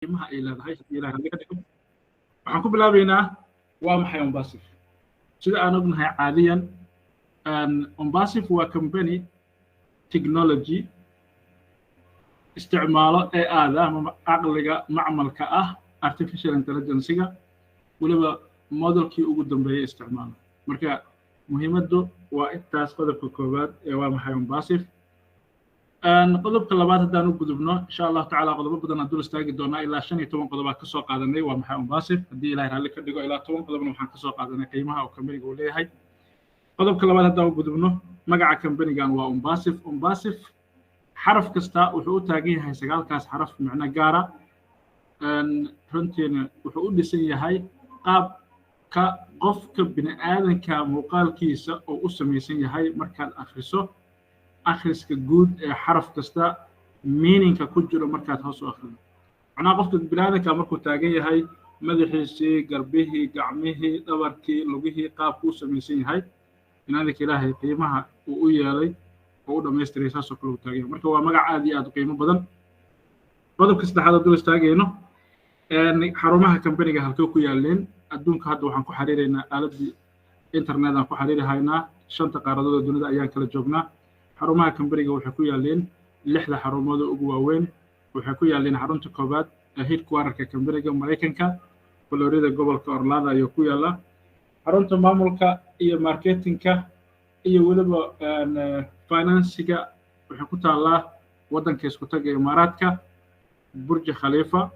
Qiimaha ay leedahay haddii Ilahay raalli ka dhigo, waxaan ku bilaabaynaa: waa maxay ONPASSIVE? Sida aan ognahay caadiyan, ONPASSIVE waa company technology isticmaalo ee aada ama caqliga macmalka ah, artificial intelligence-ga, weliba modelkii ugu dambeeyay isticmaalo. Marka muhiimaddu waa intaas, qodobka koowaad ee waa maxay ONPASSIVE. Qodobka labaad haddaan u gudubno, insha Allahu tacala, qodobo badan aan dul istaagi doonaa. Ilaa 15 qodobaa kasoo qaadanay waa maxay ONPASSIVE. Haddii Ilahay raalli ka dhigo, ilaa 10 qodobna waxaan kasoo qaadanay qiimaha oo kambaniga uu leeyahay. Qodobka labaad haddaan u gudubno, magaca kambanigan waa ONPASSIVE. ONPASSIVE xaraf kasta wuxuu u taagan yahay, sagaalkaas xaraf, micno gaara. Runtiina wuxuu u dhisan yahay qaabka qofka bini aadanka muuqaalkiisa oo u samaysan yahay. Markaad akhriso akhriska guud ee xaraf kasta, meaningka ku jiro markaad hoos u akhrido, macnaha qofka bini aadanka markuu taagan yahay, madaxiisii, garbihii, gacmihii, dhabarkii, lugihii, qaabku u samaysan yahay bini aadanka Ilaahay qiimaha uu u yeelay oo u dhamaystiray, saasoo kale uu taagan yahay. Marka waa magac aad iyo aad u qiimo badan. Qodobka saddexaad oo dul istaagayno, xarumaha kambaniga halkee ku yaaleen adduunka? Hadda waxaan ku xiriiraynaa aaladdii internet aan ku xiriiri haynaa, shanta qaaradood oo dunida ayaan kala joognaa. Xarumaha kambaniga waxay ku yaaleen lixda xarumood oo ugu waaweyn. Waxay ku yaaleen xarunta koowaad ee headquarterka kambaniga Maraykanka, Florida, gobolka Orlando ayuu ku yaallaa. Xarunta maamulka iyo marketingka iyo weliba financiga waxay ku taallaa waddanka Isku Tagga Imaaraadka, Burj Khalifa.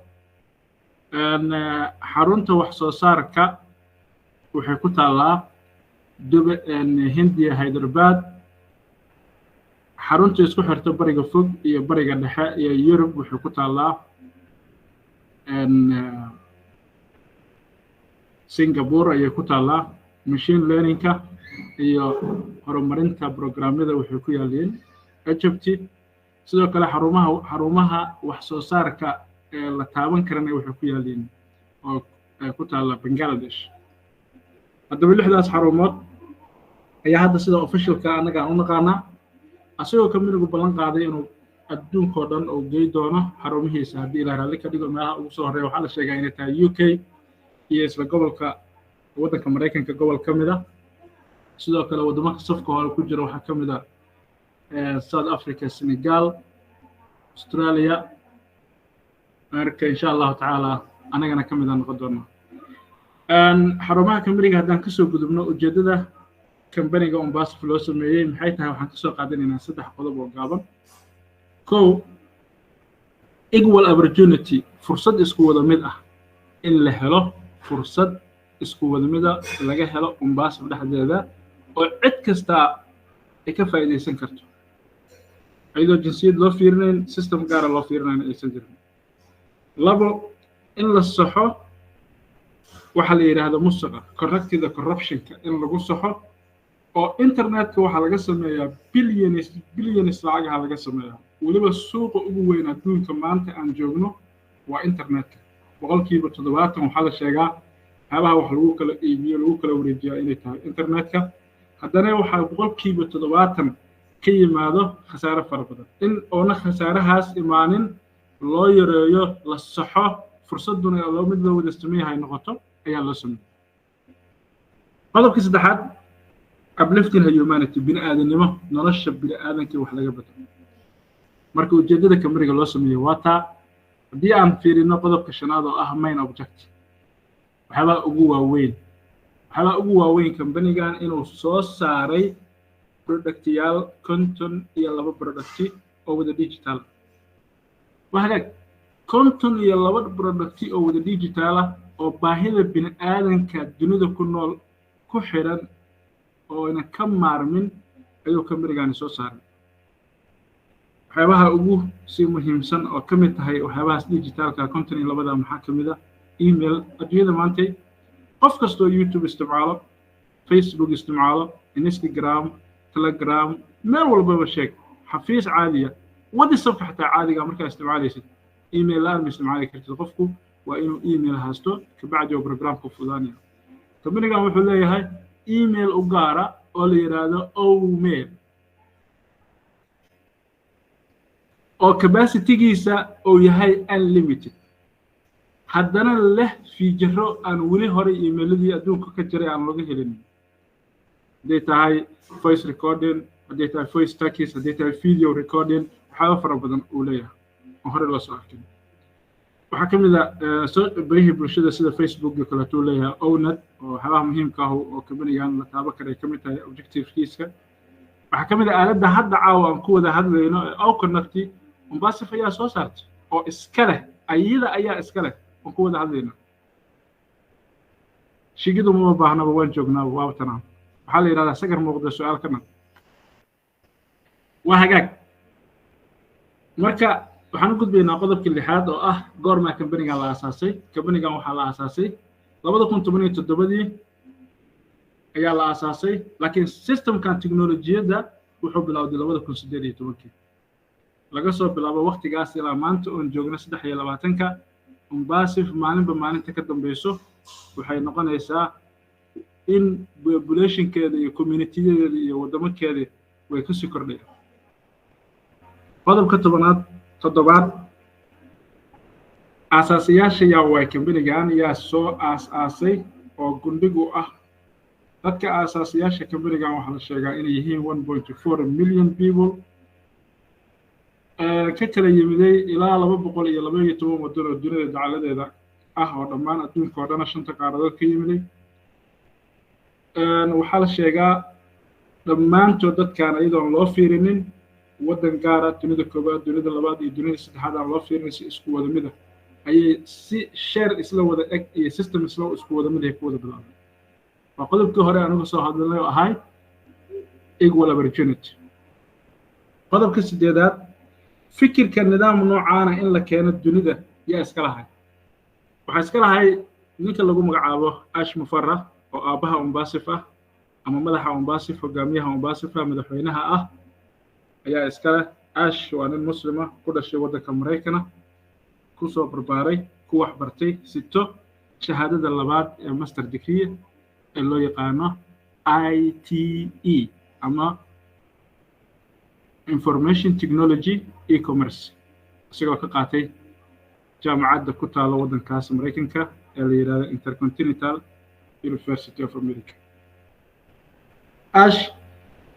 Xarunta wax soo saarka waxay ku taallaa dube Hindiya, Hyderabad. Xarunta isku xirta Bariga Fog iyo Bariga Dhexe iyo Yurub waxay ku taallaa Singapore ayay ku taallaa. Machine learningka iyo horumarinta programyada waxay ku yaaleen Egypt. Sidoo kale xarumaha wax soo saarka ee la taaban karana waxay ku yaaleen oo ku taalla Bangladesh. Haddaba lixdaas xarumood ayaa hadda sida officialka annaga aan u naqaanaa, asagoo kambanigu ballan qaaday inuu adduunkao dhan uu gey doono xarumihiisa haddii Ilaah raalli ka dhigo. Meelaha ugu soo horreeya waxaa la sheegaa inay tahay UK iyo isla gobolka waddanka Maraykanka gobol ka mid a. Sidoo kale waddamaka safka hore ku jira waxaa ka mid a South Africa, Senegal, Australia. Marka insha Allahu tacaala annagana ka mid a noqon doonaa xarumaha kambaniga. Haddaan kasoo gudubno, ujeeddada kambaniga ONPASSIVE loo sameeyey maxay tahay? Waxaan kasoo qaadanaynaa saddex qodob oo gaaban. Kow, equal opportunity, fursad isku wada mid ah in la helo, fursad isku wada mida laga helo ONPASSIVE dhexdeeda oo cid kastaa ay ka faa'iidaysan karto, iyadoo jinsiyad loo fiirinayn, system gaara loo fiirinayn aysan jirin. Labo, in la saxo waxaa la yidhaahdo musuqa, correctida corruptionka in lagu saxo, oo internetka waxaa laga sameeyaa billions, billions lacagaha laga sameeyaa. Weliba suuqa ugu weyn adduunka maanta aan joogno waa internetka. 70% waxaa la sheegaa waxyaabaha wax lagu kala iibiyo, lagu kala wareejiyaa inay tahay internetka. Haddana waxaa 70% ka yimaado khasaare fara badan. In oona khasaarahaas imaanin loo yareeyo, la saxo, fursadduna loo mid loo wada sameeyahay noqoto ayaa loo sameeyey. Qodobka saddexaad, uplifting humanity, bini aadanimo, nolosha bini aadankii wax laga bedelo. Marka ujeeddada kambaniga loo sameeyey waa taa. Haddii aan fiirino qodobka shanaad oo ah main objective, waxyaabaa ugu waaweyn kambanigan inuu soo saaray productyaal, 52 producti oo wada digital. Waa hagaag, 52 producti oo wada digital ah oo baahida bini aadanka dunida ku nool ku xidhan oo ayna ka maarmin ayuu kambanigani soo saaray. Waxyaabaha ugu sii muhiimsan oo ka mid tahay waxyaabahaas digitalka 52-da maxaa ka mid a? Email. Adduunyada maantay qof kastoo YouTube isticmaalo, Facebook isticmaalo, Instagram, Telegram, meel walbaba sheeg, xafiis caadiya, WhatsAppka xataa caadiga markaa isticmaalaysid, email la-aan ma isticmaali kartid. Qofku waa inuu email haysto, kabacdi oo programka fudaanaya. Kambanigan wuxuu leeyahay email u gaara oo la yidhaahdo Omail, oo capacitygiisa uu yahay unlimited. Haddana leh features aan weli horay emailadii adduunka ka jiray aan looga helin, hadday tahay voice recording, hadday tahay voice text, hadday tahay video recording. Waxyaaba fara badan uu leeyahay oo horey loo soo arkin. Waxaa ka mid a barihii bulshada sida Facebook iyo kaleeto uu leeyahay ONET, oo waxyaabaha muhiimka ah oo kambanigan la taaban kara ay ka mid tahay objectivekiisa. Waxaa ka mid ah aaladda hadda caawa aan ku wada hadlayno ee O-Connect. ONPASSIVE ayaa soo saartay oo iska leh, ayada ayaa iska leh oon ku wada hadlayno. Shigidu mama baahnaba, waan joognaaba, waaba tanaa. Waxaa la yidhahdaa sagar muuqda su-aal ka naq. Waa hagaag. Marka waxaan u gudbaynaa qodobka lixaad oo ah goormaa kambanigan la aasaasay. Kambanigan waxaa la aasaasay 2017-dii ayaa la aasaasay, laakiin systemkan technolojiyadda wuxuu bilowday 2018-kii. Laga soo bilaabo waktigaas ilaa maanta oon joogno 23-ka, ONPASSIVE maalinba maalinta ka dambeyso waxay noqonaysaa in populationkeeda iyo communityyadeeda iyo waddamakeeda way kasii kordhayaan. Qodobka 10aad, toddobaad, aasaasayaasha yaa waay? Kambanigan yaa soo aas-aasay oo gundhigu ah? Dadka aasaasayaasha kambanigan waxaa la sheegaa inay yihiin 1.4 million people, ka kala yimiday ilaa 212 waddan oo dunida dacaladeeda ah, oo dhammaan adduunka oo dhana, shanta qaaradood ka yimiday. Waxaa la sheegaa dhammaantood dadkan, iyadoon loo fiirinin waddan gaara, dunida koowaad, dunida labaad iyo dunida saddexaad aan loo fiirinin, si isku wada mid ah ayay si share isla wada eg iyo system isla isku wada mid ay ku wada bilaabeen. Waa qodobkii hore anuga soo hadalnay oo ahay equal opportunity. Qodobka sideedaad, fikirka nidaam noocaana in la keeno dunida yaa iska lahay? Waxaa iska lahay ninka lagu magacaabo Ash Mufareh, oo aabbaha ONPASSIVE ah ama madaxa ONPASSIVE, hogaamiyaha ONPASSIVE ah, madaxweynaha ah ayaa iska leh. Ash waa nin muslima, ku dhashay waddanka Maraykana, kusoo barbaaray, ku wax bartay, sito shahaadada labaad ee master degree ee loo yaqaano ITE ama information technology e-commerce, isagoo ka qaatay jaamacadda ku taalo waddankaas Maraykanka ee la yidhahdo Intercontinental University of America. Ash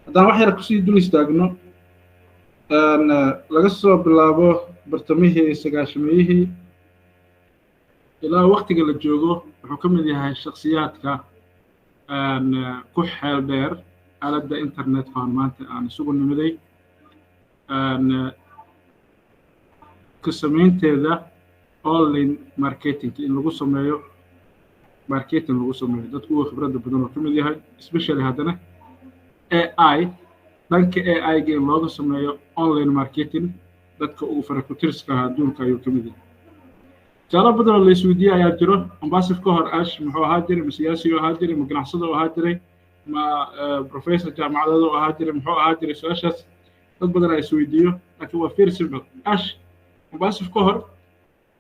haddaan wax yar kusii dul istaagno, laga soo bilaabo bartamihii sagaashameyihii ilaa waktiga la joogo, wuxuu ka mid yahay shakhsiyaadka ku xeel dheer aaladda internetka aan maanta aan isugu nimiday ka samaynteeda, online marketing in lagu sameeyo, marketing lagu sameeyo. Dadku uga khibradda badan oo ka mid yahay, especially haddana AI, dhanka AI-ga in looga sameeyo online marketing, dadka ugu farakutiriska ah adduunka ayuu ka mid yahay. Tusaalo badan oo la isweydiiyey ayaa jiro. ONPASSIVE ka hor Ash muxuu ahaa jiray? Ma siyaasi u ahaa jiray? Ma ganacsada u ahaa jiray? Ma professor jaamacadeed u ahaa jiray? Muxuu ahaa jiray? Su-aashaas dad badan aa isweydiiyo, laakiin waa very simple. Ash ONPASSIVE ka hor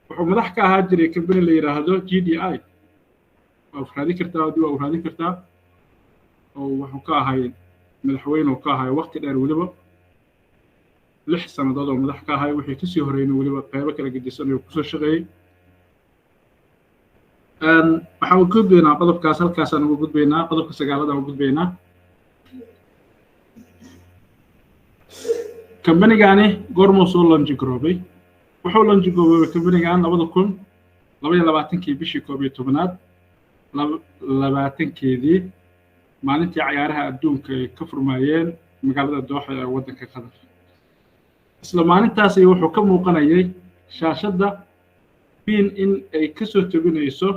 wuxuu madax ka ahaa jiray company la yidhaahdo GDI. Waa raadin kartaa, haddii waa u raadin kartaa, oo wuxuu ka ahay madaxweyne uu ka ahay waqti dheer, weliba 6 sannadood oo madax ka ahay. Wixii kasii horreynay weliba qeybo kala gedisan ayuu kusoo shaqeeyey. Waxaan u gudbaynaa qodobkaas, halkaasaan ugu gudbaynaa. Qodobka sagaalaad u gudbaynaa. Kambanigani goormuu soo launch garoobay? Wuxuu launch garoobay kambanigan 2022-kii, bishii 11aad 20-keedii, maalintii cayaaraha adduunka ay ka furmaayeen magaalada Dooxa ee waddanka Qatar. Isla maalintaasi wuxuu ka muuqanayay shaashadda beIN in ay kasoo tebinayso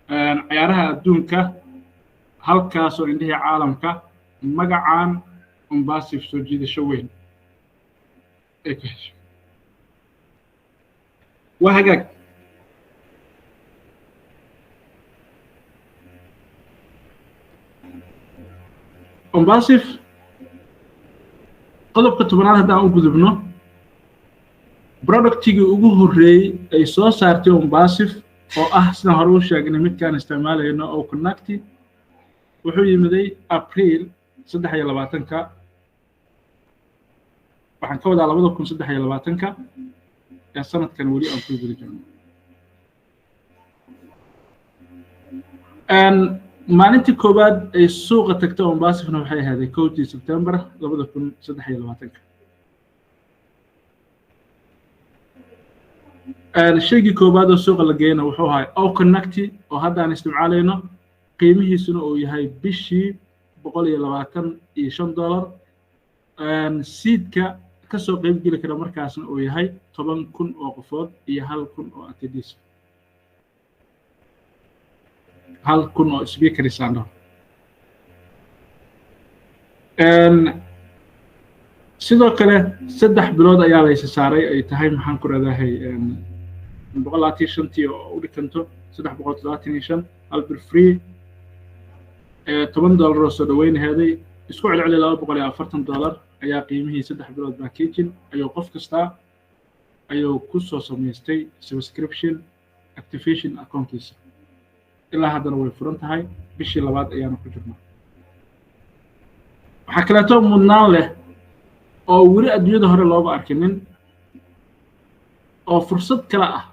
cayaaraha adduunka, halkaasoo indhihii caalamka magacan ONPASSIVE soo jiidasho weyn ay ka hesho. Waa hagaag. ONPASSIVE qodobka 10aad haddaan u gudubno, productigii ugu horreeyey ay soo saartay ONPASSIVE, oo ah sidaan hore u sheegnay midkaan isticmaalayno oo O-Connect, wuxuu yimiday Abriil 23-ka, waxaan ka wadaa 2023-ka ee sanadkan weli aan ku guda jirno. Maalintii koowaad ay suuqa tagto ONPASSIVE-na waxay ahaaday 1dii Sebtembar 2023-ka. Shaygii koowaad oo suuqa la geeyana wuxuu ahay O-Connect oo hadda aan isticmaalayno, qiimihiisuna uu yahay bishii $125. Seat-ka kasoo qayb geli kara markaasna uu yahay 10,000 oo qofood iyo 1,000 oo attendees, 1,000 oo speakers aan dhaho. Sidoo kale 3 bilood ayaa laysa saaray, ay tahay, maxaan ku raadahay, 125-tii oo u dhikanto 375, hal bil free, $10 oo soo dhaweynaheeday, isku celceli $240 ayaa qiimihii 3 bilood packaging ayuu qof kastaa ayuu ku soo samaystay subscription activation account-kiisa. Ilaa haddana way furan tahay, bishii labaad ayaana ku jirnaa. Waxaa kaleeto mudnaan leh oo weli adduunyada hore looba arkinin oo fursad kale ah: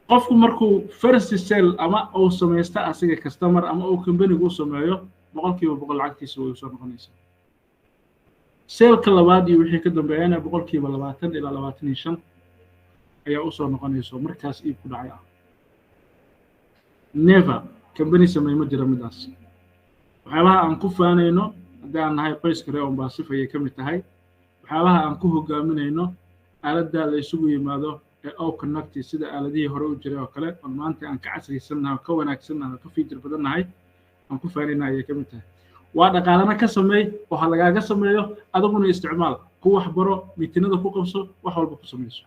qofku markuu first sale ama uu samaysta asiga customer ama uu company-gu u sameeyo, 100% lacagtiisa way usoo noqonaysaa. Sale-ka labaad iyo wixii ka dambeeyana 20% ilaa 25 ayaa usoo noqonayso markaas iib ku dhacay ah. Never company sameey ma jira midaas. Waxyaabaha aan ku faanayno haddii aan nahay qoyska reer ONPASSIVE ayay ka mid tahay. Waxyaabaha aan ku hogaaminayno aaladda la isugu yimaado ee O-Connect, sida aaladihii hore u jiray oo kale oon maanta aan ka casriysannahay oo ka wanaagsannahay oo ka feature badannahay aan ku faanayna ayay ka mid tahay. Waa dhaqaalana ka sameey oo ha lagaaga sameeyo, adiguna isticmaal, ku waxbaro, meeting-ada ku qabso, wax walba ku samayso.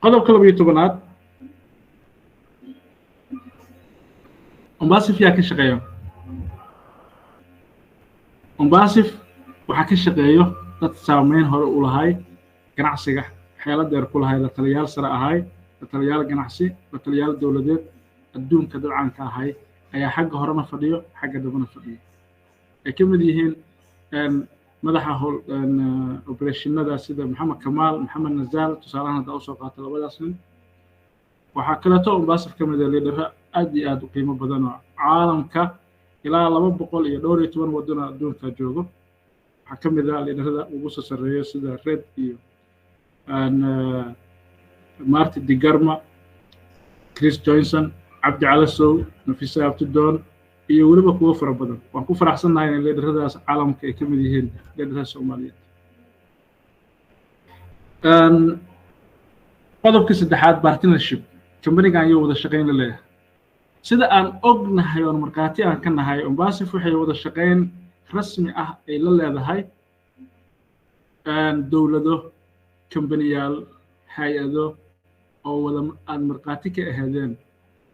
Qodobka 12-aad, ONPASSIVE yaa ka shaqeeyo? ONPASSIVE waxaa ka shaqeeyo dad saameyn hore u lahay ganacsiga, xeelo dheer ku lahay, la taliyaal sare ahay, la taliyaal ganacsi, la taliyaal dowladeed, adduunka dad caanka ahay ayaa xagga horena fadhiyo, xagga dambena fadhiyo, ay ka mid yihiin madaxa howl operation-ada sida Maxamed Kamaal, Maxamed Nazaal, tusaalahan haddaa usoo qaata labadaas nin. Waxaa kaleeto ONPASSIVE ka mid ah leader-o aad iyo aad u qiimo badan oo caalamka ilaa 214 waddan oo adduunka joogo. Waxaa ka mid ah leader-ada ugu soo sarreeya sida Red iyo Marty DeGarma, Chris Johnson, Cabdi Calasow, Nafisa Abtidoon iyo weliba kuwo fara badan. Waan ku faraxsannahay inay leader-adaas caalamka ay ka mid yihiin leader-ada Soomaaliyeed. Qodobka saddexaad, partnership. Company-gan ayuu wada shaqayn la leeyahay. Sida aan ognahay oon markhaati aan ka nahay, ONPASSIVE waxay wada shaqayn rasmi ah ay la leedahay dowlado, kambaniyaal, hay-ado oo wada aad markhaati ka ahaadeen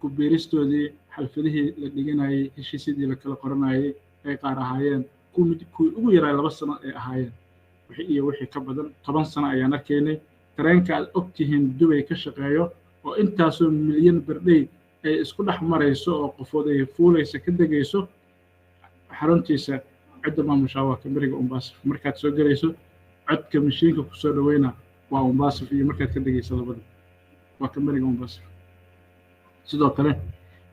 ku biiristoodii, xalfadihii la dhiganayay, heshiisyadii la kala qoranayay ay qaar ahaayeen kuwii ugu yaraa 2 sano ay ahaayeen iyo wixii ka badan 10 sano ayaan arkaynay. Tareenka aad og tihiin Dubay ka shaqeeyo oo intaasoo milyan berdhey ay isku dhex marayso oo qofood ay fuulaysa ka degayso, xaruntiisa cidda maamushaa waa kambaniga ONPASSIVE. Markaad soo gelayso, codka mashiinka kusoo dhaweyna waa ONPASSIVE, iyo markaad ka degayso labada waa kambaniga ONPASSIVE. Sidoo kale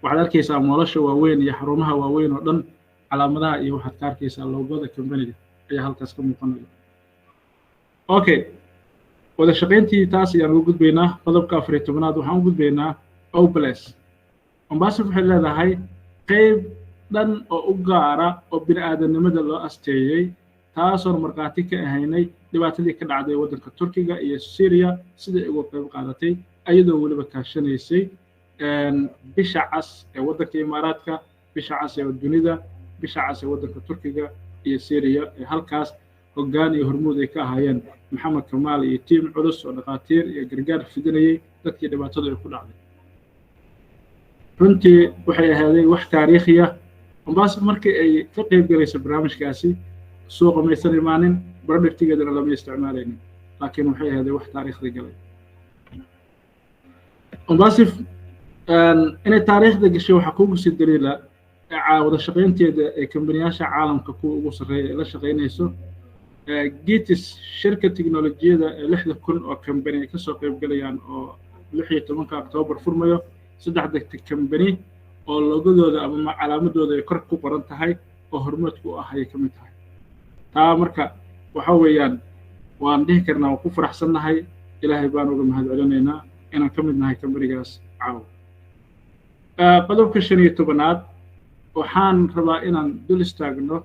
waxaad arkaysaa mall-asha waaweyn iyo xarumaha waaweyn oo dhan calaamadaha iyo waxaad ka arkaysaa logo-da kambaniga ayaa halkaas ka muuqanaya. Okay, wada shaqayntii taas ayaan ugu gudbaynaa. Qodobka 14-aad waxaan u gudbaynaa O-Bless. ONPASSIVE waxay leedahay qeyb dhan oo u gaara oo bini aadamnimada loo asteeyey, taasoon markhaati ka ahaynay dhibaatadii ka dhacday waddanka Turkiga iyo Syria siday uga qayb qaadatay, ayadoo weliba kaashanaysay Bisha Cas ee waddanka Imaaraadka, Bisha Cas ee dunida, Bisha Cas ee waddanka Turkiga iyo Syria, ee halkaas hoggaan iyo hormuud ay ka ahaayeen Maxamed Kamaal iyo tiim culus oo dhakhaatiir iyo gargaar fidinayay dadkii dhibaatada ay ku dhacday. Runtii waxay ahaaday wax taariikhiya. ONPASSIVE markii ay ka qayb galayso barnaamijkaasi, suuqa maysan imaanin, product-igeedana lama isticmaalaynin, laakiin waxay ahaaday wax taariikhda galay. ONPASSIVE inay taariikhda gashay waxaa kugu sii daliila wada shaqaynteeda ee kambaniyaasha caalamka kuwa ugu sarreeya ay la shaqaynayso. GITEX, shirka tiknolojiyada ee 6000 oo kambani ay kasoo qayb galayaan oo 16-ka Octoobar furmayo, Saddexda company oo logodooda ama calaamadooda ay kor ku qoran tahay oo hormoodka u ah ayay ka mid tahay. Taa marka waxa weeyaan waan dhihi karnaa waan ku faraxsannahay, Ilaahay baan uga mahad celinaynaa inaan ka mid nahay kambanigaas caawa. Qodobka 15aad waxaan rabaa inaan dul istaagno.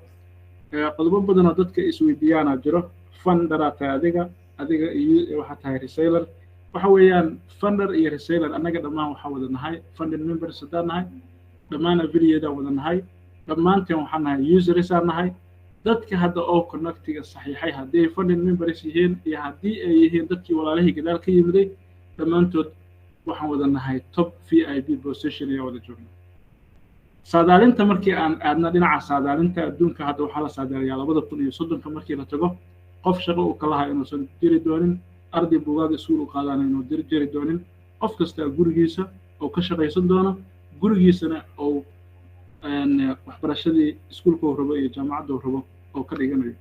Qodobo badan oo dadka isweydiiyaana jiro. Funder-aa tahay adiga iyo waxaa tahay reseller. Waxa weeyaan funder iyo reseller annaga dhammaan waxaa wada nahay funding members haddaan nahay, dhammaan affiliate aan wada nahay, dhammaanteen waxaan nahay users aan nahay. Dadka hadda oo connectiga saxiixay, haddii ay funding members yihiin iyo haddii ay yihiin dadkii walaalihii gadaal ka yimiday, dhammaantood waxaan wada nahay top VIP position ayaa wada joogna. Saadaalinta markii aan aadna dhinaca saadaalinta adduunka, hadda waxaa la saadaaliyaa 2030ka markii la tago qof shaqo uu kalaha inuusan jiri doonin, arday buugaag iskuul u qaadana inuu jiri doonin, qof kastaa gurigiisa oo ka shaqaysan doono, gurigiisana uu waxbarashadii iskuulka uu rabo iyo jaamacadda uu rabo oo ka dhiganayo.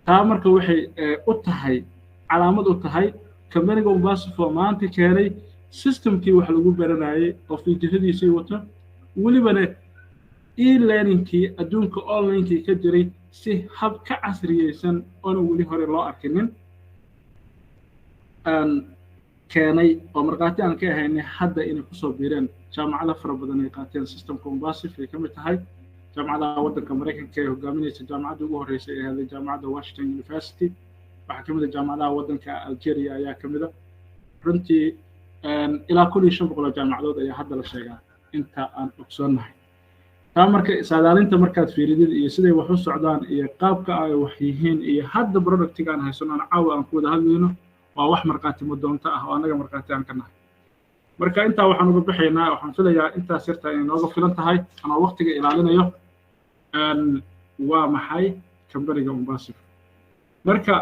Taa marka waxay u tahay calaamad u tahay kambaniga ONPASSIVE oo maanta keenay systemkii wax lagu baranayay oo feature-adiisii wato, welibana e-learningkii adduunka onlinekii ka jiray si hab ka casriyeysan oona weli hore loo arkinin aan keenay, oo markhaati aan ka ahaynay hadda inay kusoo biireen jaamacado fara badan ay qaateen systemka ONPASSIVE, ay ka mid tahay jaamacadaha waddanka Maraykanka ee hogaaminaysa jaamacadda ugu horreysay ee helay jaamacadda Washington University. Waxaa ka mid ah jaamacadaha waddanka Algeria ayaa ka mid a. Runtii ilaa 1500 oo jaamacadood ayaa hadda la sheegaa inta aan ogsoonnahay. Taa marka saadaalinta markaad fiiridid iyo siday wax u socdaan iyo qaabka ay wax yihiin iyo hadda productiga aan haysano aan caawa aan ku wada hadlayno, waa wax markhaati madoonto ah oo annaga markhaati aan ka nahay. Marka intaa waxaan uga baxaynaa, waxaan filayaa intaas yartaa inay nooga filan tahay anoo waqtiga ilaalinayo. Waa maxay kambaniga ONPASSIVE? Marka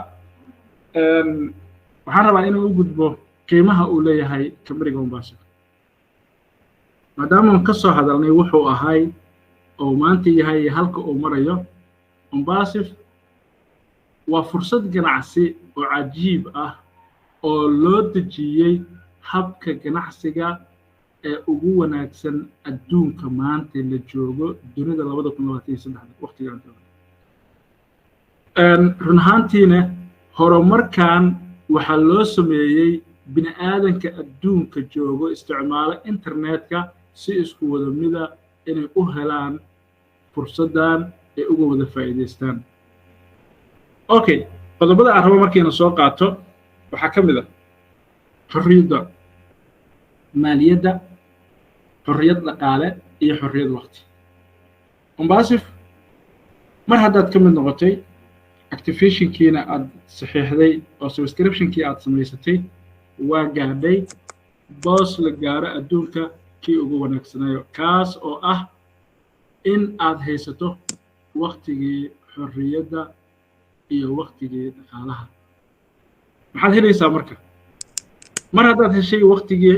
waxaan rabaa inuu u gudbo qiimaha uu leeyahay kambaniga ONPASSIVE. Maadaama ka soo hadalnay wuxuu ahay oo maanta yahay iyo halka uu marayo, ONPASSIVE waa fursad ganacsi oo cajiib ah oo loo dejiyey habka ganacsiga ee ugu wanaagsan adduunka maanta la joogo, dunida 2023da waqtigaan joogo. Run ahaantiina horumarkan waxaa loo sameeyey bini aadanka adduunka joogo isticmaalo internetka si isku wada mida inay u helaan fursaddan ay uga wada faa'iidaystaan. Okay, qodobada aan rabo markayna soo qaato waxaa ka mid ah xorriyadda maaliyadda, xorriyad dhaqaale iyo xorriyad waqti. ONPASSIVE mar haddaad ka mid noqotay, activationkiina aad saxiixday oo subscriptionkii aad samaysatay, waa gaadhay boos la gaaro adduunka kii ugu wanaagsanayo, kaas oo ah in aad haysato waktigii xorriyadda iyo waktigii dhaqaalaha. Maxaad helaysaa marka? Mar haddaad heshay waktigii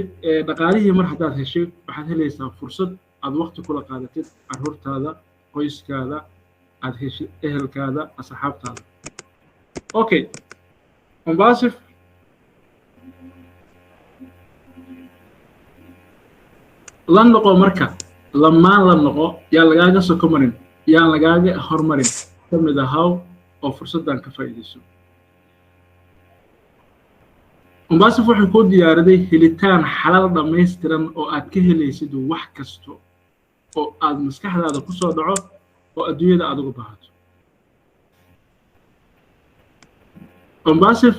dhaqaalihii, mar haddaad heshay, waxaad helaysaa fursad aad wakti kula qaadatid carruurtaada, qoyskaada, aad heshid ehelkaada, asxaabtaada. Okay, ONPASSIVE la noqo marka lamaan la noqo, yaan lagaaga sokomarin, yaan lagaaga hormarin, ka mid ahaw oo fursaddan ka faa'iidayso. ONPASSIVE waxay kuu diyaariday helitaan xalal dhammaystiran oo aad ka helaysid wax kasta oo aad maskaxdaada ku soo dhaco oo adduunyada aad uga baahato. ONPASSIVE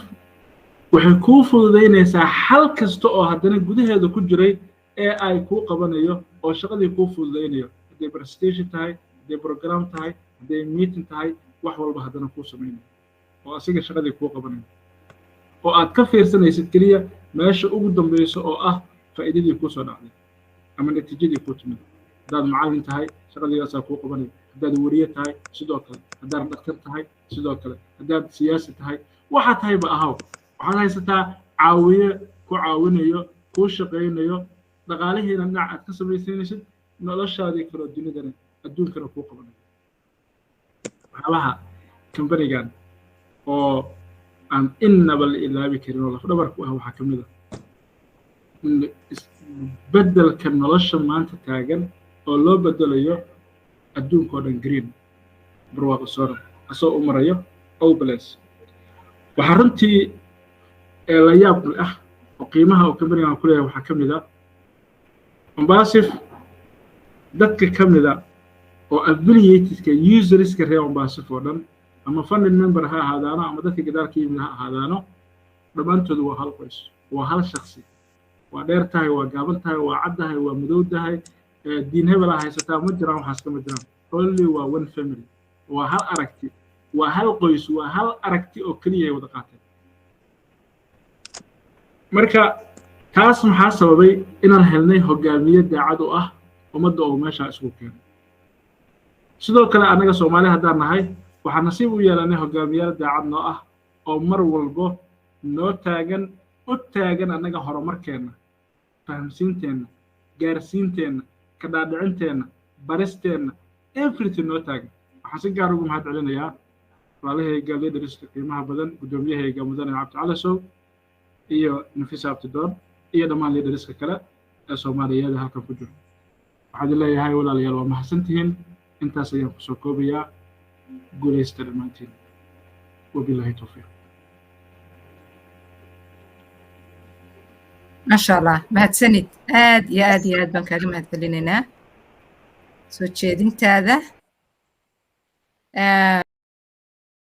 waxay kuu fududaynaysaa xal kasta oo haddana gudaheeda ku jiray ee ay kuu qabanayo oo shaqadii kuu fududaynayo, hadday presentation tahay, hadday program tahay, hadday meeting tahay, wax walba haddana kuu samaynayo oo asiga shaqadii kuu qabanayo oo aad ka fiirsanaysid keliya meesha ugu dambayso oo ah faa'iidadii kuu soo dhacday ama natiijadii kuu timid. Haddaad macallin tahay, shaqadiigaasaa kuu qabanaya. Haddaad weriye tahay, sidoo kale. Haddaad dhaktar tahay, sidoo kale. Haddaad siyaasi tahay, waxaa tahayba ahaw, waxaad haysataa caawiye ku caawinayo, kuu shaqaynayo, dhaqaalihiina dhinac aad ka samaysanaysid, noloshaadii kaloo dunidana adduunkana kuu qabanayo. Waxyaabaha kambanigan oo aan innaba la ilaabi karin oo lafdhabar ku ah waxaa ka mid ah Beddelka nolosha maanta taagan oo loo bedelayo adduunka oo dhan green, barwaaqo sooran, asoo u marayo Obles. Waxaa runtii la yaab ah oo qiimaha uu companygan ku leeyahay waxaa ka mid ah ONPASSIVE dadka ka mida oo affiliateska, userska reer ONPASSIVE oo dhan, ama funding member ha ahaadaano ama dadka gadaal ka yimid ha ahaadaano, dhammaantoodu waa hal qoys, waa hal shaksi. Waa dheer tahay, waa gaaban tahay, waa caddahay, waa madow tahay, diin hebel aa haysataa, ma jiraan waxaas, kama jiraan. Only waa one family, waa hal aragti, waa hal qoys, waa hal aragti oo keliya ay wada qaateen. Marka taas maxaa sababay? Inaan helnay hogaamiye daacad u ah ummadda oo meeshaa isku keenay. Sidoo kale annaga Soomaali haddaan nahay, waxaan nasiib u yeelanay hogaamiyaal daacad noo ah oo mar walbo noo taagan, u taagan annaga horumarkeenna, fahamsiinteenna, gaarsiinteenna, kadhaadhicinteenna, baristeenna, everything noo taagan. Waxaan si gaar ugu mahad celinayaa walaalahayga leaderska qiimaha badan, guddoomiyahayga mudane Cabdi Calasow iyo Nafisa Abtidoon iyo dhammaan leaderska kale ee Soomaaliyeed halkan ku jiro. Waxaan idin leeyahay, walaalayaal, waa mahadsantihiin. Intaas ayaan kusoo koobayaa. Guulaysta dhammaantiin, wabillahi towfiiq. Maasha Allah, mahadsanid. Aad iyo aad iyo aad baan kaaga mahad celinaynaa soo jeedintaada.